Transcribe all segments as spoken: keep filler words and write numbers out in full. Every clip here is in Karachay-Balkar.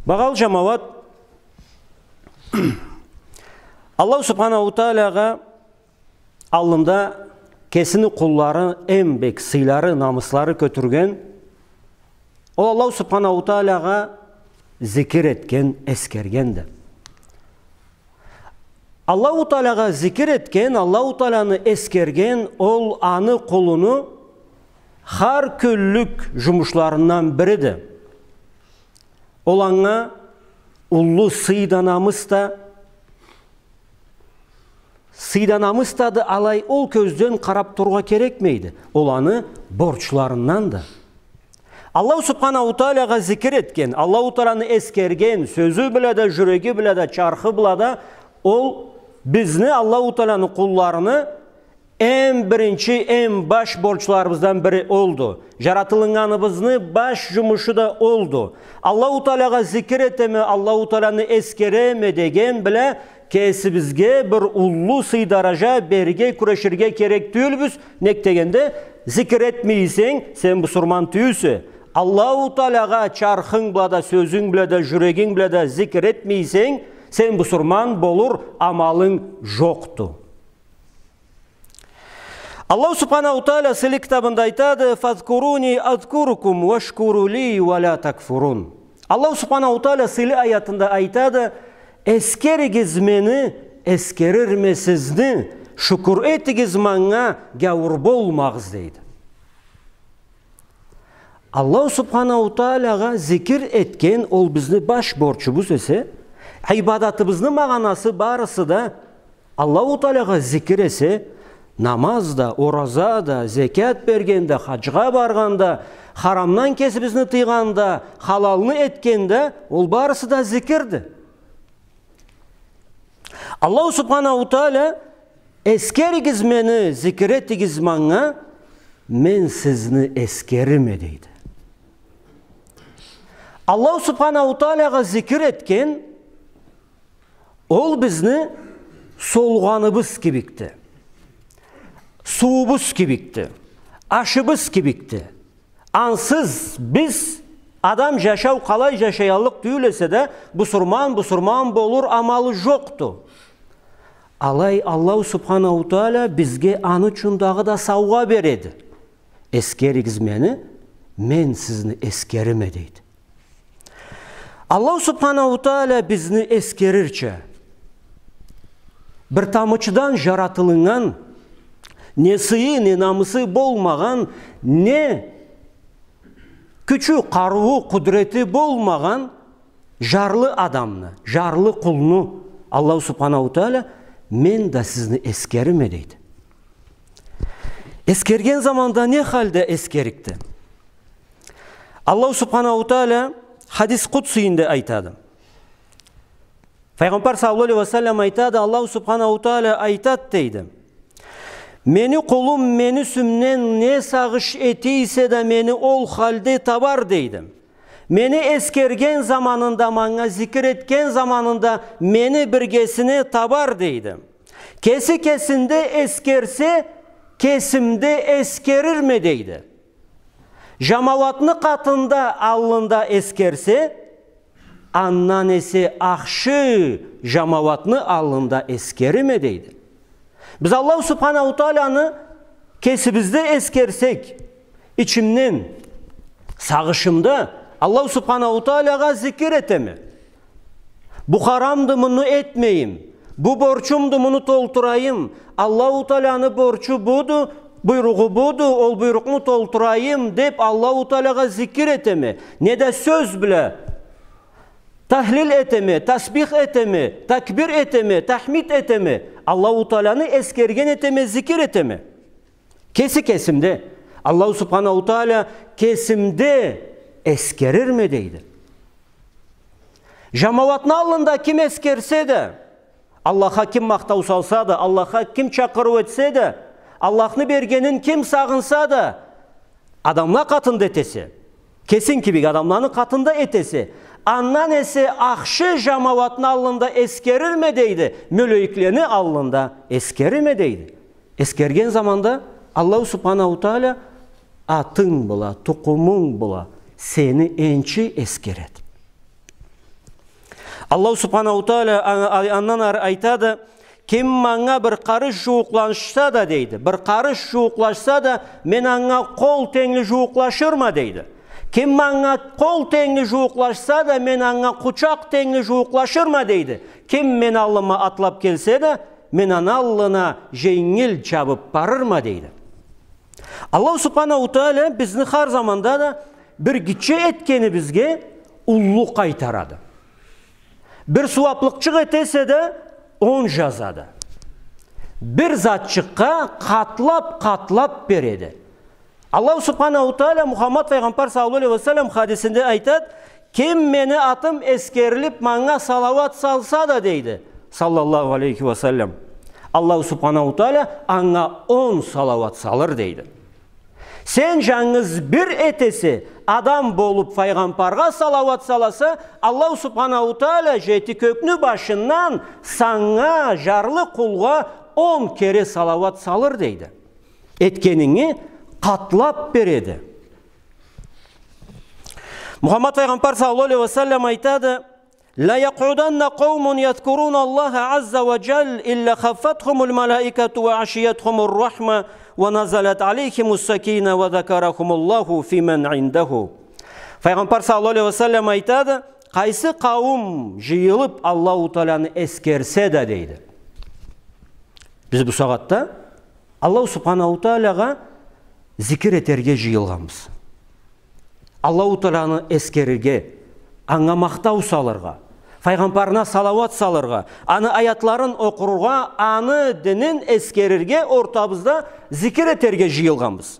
Багъалы джамауат, Аллаху Субханаху Таалагъа аллында кесини къуллары эм бек сыйлары, намыслары кётюрген, ол Аллаху Субханаху Таалагъа зикир этген, эскергенди. Аллаху Таалагъа зикир этген, Аллаху Тааланы эскерген, ол аны къулуну хар кюнлюк джумушларындан бириди. Ол анга уллу сый да, намыс да, сый да, намыс дады, алай ол кёзден къарап турургъа керекмейди. Ол аны борчларынданды. Аллаху Субханаху Таалагъа зикир этген, Аллаху Тааланы эскерген, сёзю бла да, джюреги бла да, чархы бла да, ол бизни, Аллаху Тааланы къулларыны, эм биринчи, эм баш борчларыбыздан бири олду. Джаратылыннганыбызны баш джумушу да олду. Аллаху Таалагъа зикир этеме, Аллаху Тааланы эскереме деген бла кесибизге бир уллу сый, даража берирге кюреширге керек тюйюлбюз. Нек дегенде, зикир этмей эсенг, сен бусурман тюйюлсе. Аллаху Таалагъа чархынг бла да, сёзюнг бла да, джюрегинг бла да зикир этмей эсенг, сен бусурман болур амалынг джокъду. Аллаху Субханаху Тааля сыйлы китабында айтады: «Фазкуруни азкуркум вашкуру ли ва ля такфурун». Аллаху Субханаху Тааля сыйлы аятында айтады: «Эскеригиз мени, эскерирме сизни, шукур этигиз манга, гяуур болмагъыз», — дейди. Аллаху Субханаху Тааляга зикир этген, ол бизни баш борчубуз эсе, ибадатыбызны магъанасы барысы да, Аллаху Тааляга зикир эсе, намаз да, ораза да, зекят берген да, хаджгъа баргъан да, харамдан кесибизни тыйгъан да, халалны этген да, ол барысы да зикирди. Аллаху Субханаху Тааля: «Эскеригиз мени, зикир этигиз манга, мен сизни эскериме», — дейди. Аллаху Субханаху Тааляга зикир этген, ол бизни солгъаныбыз кибикди, сууубуз кибикди, ашыбыз кибикди. Ансыз биз, адам джашау къалай джашаяллыкъ тюйюл эсе да, бусурман бусурман болур амалы джокъду. Алай Аллаху Субханаху Тааля бизге аны ючюн дагъыда саугъа береди. «Эскеригиз мени, мен сизни эскериме», — дейди. Аллаху Субханаху Тааля бизни эскерирча, бир тамычыдан джаратылыннган, не сыйы, не намысы болмагъан, не кючю, къарыуу, къудрети болмагъан джарлы адамны, джарлы къулну Аллаху Субханаху Тааля: «Мен да сизни эскериме», — дейди. Эскерген заманда не халда эскерикди? Аллаху Субханаху Тааля хадис къудсийинде айтады. Файгъамбар саллаллаху алейхи ва саллам айтады, Аллаху Субханаху Тааля айтады, дейди: «Мени къулум мени юсюмден не сагъыш эте эсе да, мени ол халде табар», — дейди. «Мени эскерген заманында, манга зикир этген заманында мени биргесине табар», — дейди. «Кеси кесинде эскерсе, кесимде эскерирме», — дейди. «Джамауатны къатында, аллында эскерсе, андан эсе ахшы джамауатны аллында эскериме», — дейди. Биз Аллаху Субханаху Тааляны кесибизде эскерсек, ичимден, сагъышымда Аллаху Субханаху Тааляга зикир этеме. Бу харамды, муну этмейим. Бу борчумду, муну толтурайым. Аллаху Тааляны борчу буду, буйругъу буду, ол буйрукъну толтурайым деп Аллаху Тааляга зикир этеме. Неда сёз бла тахлил этеме, тасбих этеме, такбир этеме, тахмид этеме. Аллаху Тааляны эскерген этеме, зикир этеме. Кеси кесимде. Аллаху Субханаху Тааля: «Кесимде эскерирме», — дейди. Джамауатны аллында ким эскерсе да, Аллахха ким махтау салса да, Аллахха ким чакъырыу этсе да, Аллахны бергенин ким сагъынса да, адамла къатында этесе, кесинг кибик адамланы къатында этесе, андан эсе ахшы джамауатны аллында эскерирме, дейди, мёлейиклени аллында эскерирме, дейди. Эскерген заманда Аллаху Субханаху Тааля атынг бла, тукъумунг бла сени энчи эскерет. Аллаху Субханаху Тааля ан-, ай-, андан ары айтады: «Ким манга бир къарыш жууукълашса да, — дейди, — бир къарыш жууукълашса да, мен анга къол тенгли жууукълашырма, — дейди. — Ким манга къол тенгли жууукълашса да, мен анга къучакъ тенгли жууукълашырма, — дейди. — Ким мени аллыма атлап келсе да, мен аны аллына женгил чабып барырма», — дейди. Аллаху Субханаху Тааля бизни хар заманда да бир гитче этгенибизге уллу къайтарады. Бир сууаплыкъчыкъ этесе да, он жазады. Бир затчыкъгъа къатлап-къатлап береди. Аллаху Субханаху Тааля Мухаммад файгъамбар саллаллаху алейхи ва саллам хадисинде айтады: «Ким мени атым эсгерилип, манга салауат салса да, — дейди, саллаллаху алейхи ва саллам, — Аллаху Субханаху Тааля анга он салауат салыр», — дейди. Сен жангыз бир этесе, адам болуп файгъамбаргъа салауат саласа, Аллаху Субханаху Тааля жети кёкню башындан санга, жарлы къулгъа он кере салауат салыр, дейди. Этгенинги къатлап береди. Мухаммад файгъамбар саллаллаху алейхи ва саллам айтады: «لا يقعدن قوم يذكرون الله عز وجل إلا خفتهم الملائكة وغشيتهم الرحمة ونزلت عليهم السكينة وذكرهم الله فيمن عنده». Файгъамбар саллаллаху алейхи ва саллам айтады: «Къайсы къауум жыйылып Аллаху Тааляны эсгерсе да», — дейди. Биз бу сагъатда Аллаху Субханаху Тааляга зикир этерге жыйылгъанбыз. Аллаху Тааляны эсгерирге, анга махтау салыргъа, файгъамбарына салауат салыргъа, аны аятларын окъургъа, аны динин эсгерирге ортабызда зикир этерге жыйылгъанбыз.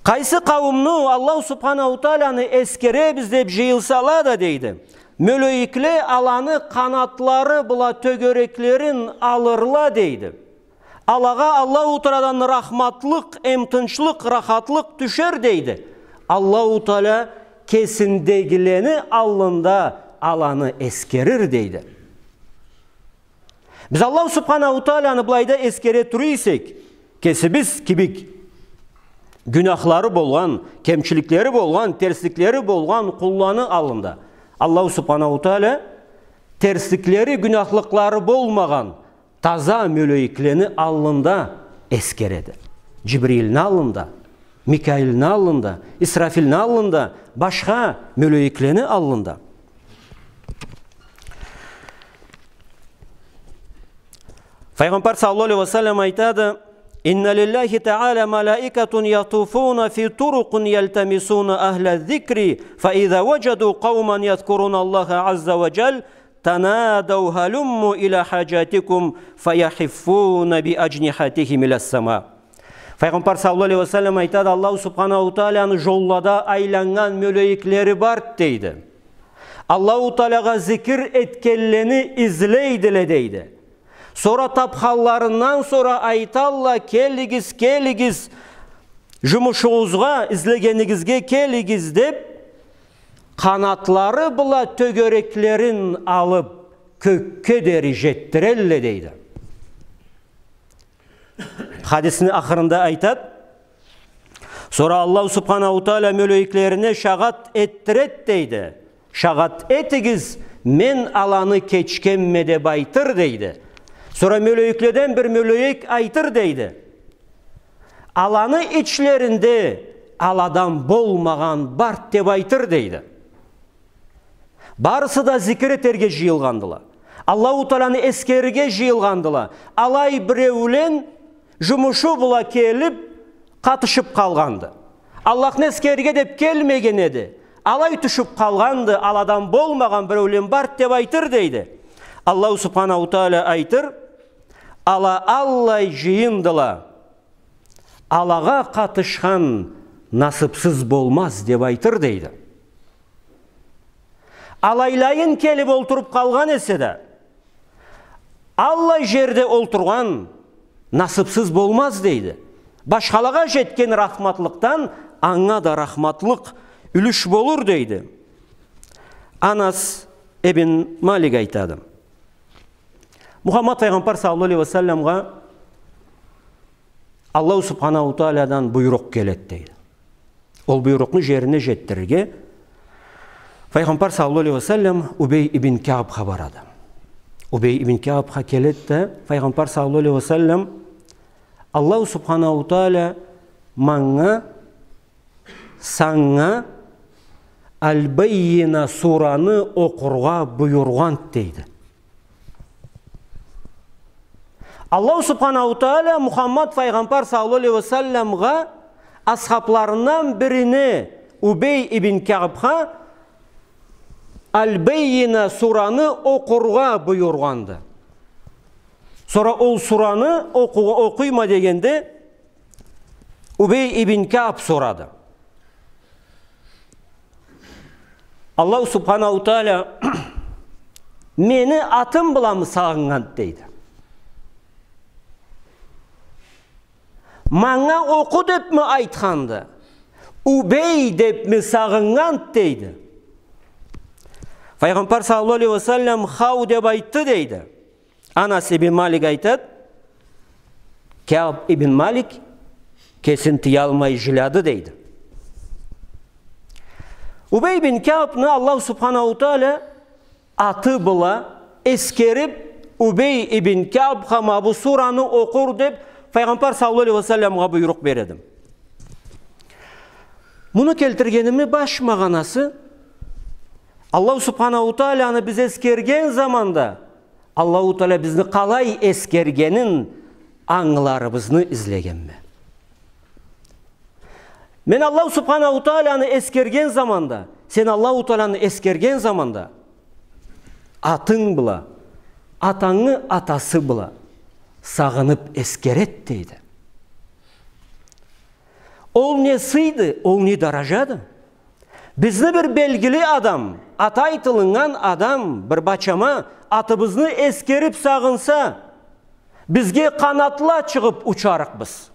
Къайсы къауумну Аллаху Субханаху Тааляны эсгеребиз деп жыйылсала да, дейди, мёлейикле аланы къанатлары бла тёгереклерин алырла, дейди. Алагъа Аллаху Таалядан рахматлыкъ эм тынчлыкъ, рахатлыкъ тюшер, дейди. Аллаху Тааля кесиндегилени аллында аланы эсгерир, дейди. Биз Аллаху Субханаху Тааляны былайда эсгере тура эсек, кесибиз кибик гюнахлары болгъан, кемчиликлери болгъан, терсликлери болгъан къулланы аллында Аллаху Субханаху Тааля терсликлери, гюнахлыкълары болмагъан таза мёлейиклени аллында эсгереди. Жибрилни аллында, Микаилни аллында, Исрафилни аллында, башха мёлейиклени аллында. Файгъамбар саллаллаху алейхи ва саллам айтады: «إن لله تعالى ملائكة يطوفون في الطرق يلتمسون أهل الذكر، فإذا وجدوا قوما يذكرون الله عز وجل تنادوا هلموا إلى حاجاتكم فيحفون بأجنحتهم إلى السماء». Файгъамбар саллаллаху алейхи ва саллам айтады: Аллаху Субханаху Тааляны жоллада айланнган мёлейиклери бар, дейди. Аллаху Тааляга зикир этгенлени излейдиле, дейди. Сора тапханларындан сора айталла: «Келигиз, келигиз, жумушугъузгъа, излегенигизге келигиз», — деп, къанатлары бла тёгереклерин алып, кёкге дери жетдирелле, дейди. Хадисни ахырында айтат: «Сора Аллаху Субханаху Тааля мёлейиклерине шагъат этдирет, дейди. Шагъат этигиз, мен аланы кечгенме», — деп айтыр, дейди. Сора мёлейикледен бир мёлейик айтыр, дейди: «Аланы ичлеринде аладан болмагъан барт», — деп айтыр, дейди. Барысы да зикир этерге жыйылгъандыла. Аллаху Тааляны эсгерирге жыйылгъандыла. Алай биреулен жумушу бла келип, къатышып къалгъанды. Аллахны эсгерирге деп келмеген эди. Алай тюшюп къалгъанды, аладан болмагъан биреулен барт деп айтыр, дейди. Аллаху Субханаху Тааля айтыр: «Ала аллай жыйындыла. Алагъа къатышхан насыпсыз болмаз», — деп айтыр, дейди. Алайлайын келип олтуруп къалгъан эсе да, аллай жерде олтургъан насыпсыз болмаз, дейди. Башхалагъа жетген рахматлыкъдан анга да рахматлыкъ юлюш болур, дейди. Анас ибн Малик айтады: Мухаммад файгъамбар саллаллаху алейхи ва салламгъа Аллаху Субханаху Таалядан буйрукъ келет, дейди. Ол буйрукъну жерине жетдирирге. Файгъамбар саллаллаху алейхи ва саллам Убей ибн Каъбха барады. Убей ибн Каъбха келеди да, Файгъамбар саллаллаху алейхи ва саллам, Аллаху субханаху ва тааля манга, санга Аль-Баййина сураны окъургъа буюргъан, дейди. Аллаху субханаху ва тааля Мухаммад файгъамбар саллаллаху алейхи ва салламгъа, асхабларындан бирине, Убей ибн Каъбха, Аль-Баййина сураны окъургъа буюргъанды. Сора ол сураны окъу-, окъуйма дегенде, Убей ибн Каъб сорады. Аллаху субханаху ва тааля, мени атым бламы сагъыннган, дейди. Манга окъу депми айтханды, Убей депми сагъыннган, дейди. Файгъамбар саллаллаху алейхи ва саллам хау деп айтды, дейди. Анас ибн Малик айтады, Каъб ибн Малик кесин тыялмай жылады, дейди. Убей ибн Каъбны Аллаху субханаху ва тааля аты бла эсгерип, Убей ибн Каъбха ма бу сураны окъур деп, файгъамбар саллаллаху алейхи ва салламгъа буйрукъ береди. Муну келтиргенимни баш магъанасы, Аллаху субханаху ва тааляны биз эсгерген заманда, Аллаху тааля бизни къалай эсгергенин ангыларыбызны излегенме. Мен Аллаху субханаху ва тааляны эсгерген заманда, сен Аллаху тааляны эсгерген заманда, атынг бла, атангы атасы бла сагъынып эсгерет, дейди. Ол не сыйды, ол не даражады? Бизни бир белгили адам, аты айтылыннган адам, бир бачама атыбызны эсгерип сагъынса, бизге къанатла чыгъып учарыкъбыз.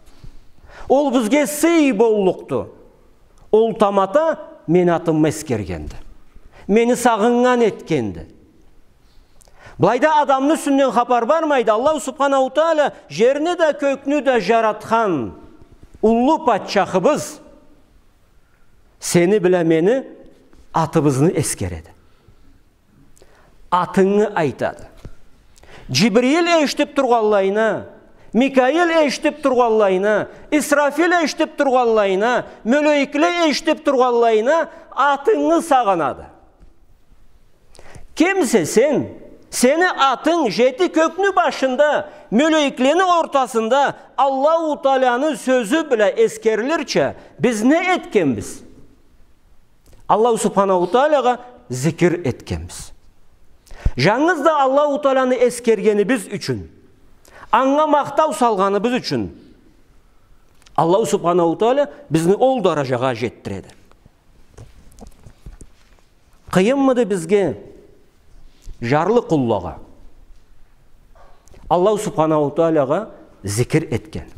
Ол бизге сый боллукъду. Ол тамата мени атымы эсгергенди. Мени сагъыннган этгенди. Былайда адамны юсюнден хапар бармайды. Аллаху субханаху ва тааля жерни да, кёкню да жаратхан уллу патчахыбыз сени бла мени атыбызны эсгереди. Атынгы айтады. Джибрил эшитип тургъанлайына, Микаил эшитип тургъанлайына, Исрафил эшитип тургъанлайына, мёлейикле эшитип тургъанлайына атынгы сагъынады. Кимсе сен, сени атынг джети кёкню башында, мёлейиклени ортасында Аллаху тааляны сёзю бла эсгерилирча, биз не этгенбиз? Аллаху субханаху ва таалягъа зикир этгенбиз. Джангыз да Аллаху тааляны эсгергенибиз ючюн, анга махтау салгъаныбыз ючюн Аллаху субханаху ва тааля бизни ол даражагъа джетдиреди. Къыйынмыды бизге, джарлы къуллагъа, Аллаху субханаху ва таалягъа зикир этген?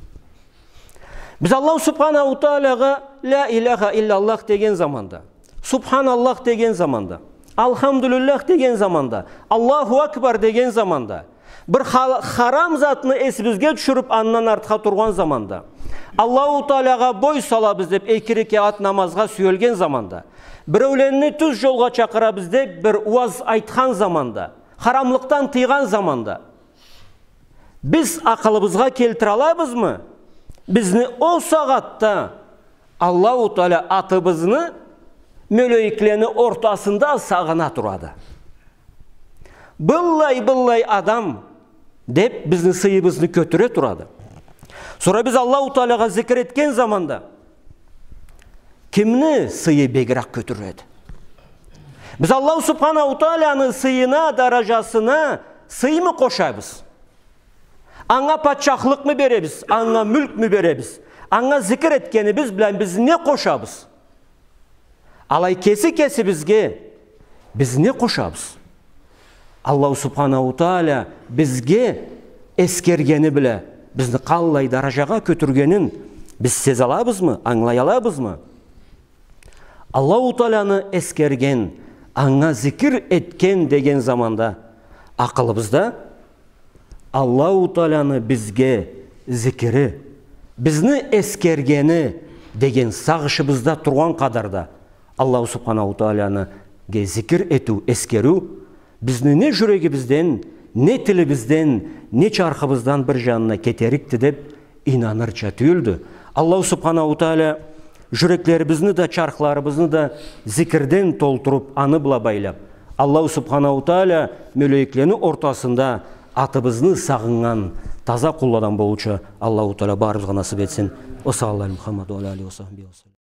Биз Аллаху субханаху ва таалягъа ля иляха илляллах деген заманда, субханаллах деген заманда, алхамдулиллях деген заманда, Аллаху акбар деген заманда, бир ха-, харам затны эсибизге тюшюрюп, андан артха тургъан заманда, Аллаху таалягъа бой салабыз деп эки рекят намазгъа сюелген заманда, биреуленни тюз джолгъа чакъырабыз деп бир уаз айтхан заманда, харамлыкъдан тыйгъан заманда, биз акъылыбызгъа келтиралабызмы, бизни ол сагъатда Аллаху тааля атыбызны мёлейиклени ортасында сагъына турады? Быллай, быллай адам деп бизни сыйыбызны кётюре турады. Сора биз Аллаху таалягъа зикир этген заманда кимни сыйы бегирек кётюрюледи? Биз Аллаху субханаху ва тааляны сыйына, даражасына сыймы къошабыз? Анга патчахлыкъмы беребиз, анга мюлкмю беребиз? Анга зикир этгенибиз бла биз не къошабыз? Алай кеси-кесибизге биз не къошабыз? Аллаху субханаху ва тааля бизге эсгергени бла бизни къаллай даражагъа кётюргенин биз сезалабызмы, ангылаялабызмы? Аллаху тааляны эсгерген, анга зикир этген деген заманда акъылыбызда Аллаху тааляны бизге зикири, бизни эсгергени деген сагъышыбызда тургъан къадарда Аллаху субханаху ва тааляны зикир этиу, эсгериу бизни не жюрегибизден, не тилибизден, не чархыбыздан бир жанына кетерикди деп ийнанырча тюйюлдю. Аллаху Субханаху Тааля жюреклерибизни да, чархларыбызны да зикирден толтуруп, аны бла байлап, Аллаху Субханаху Тааля мёлеклени ортасында атыбызны сагъыннган таза къулладан болурча Аллаху Тааля барыбызгъа насып этсин. Ва саллаллаху аля Мухаммад ва аля алихи ва сахбихи ва саллам.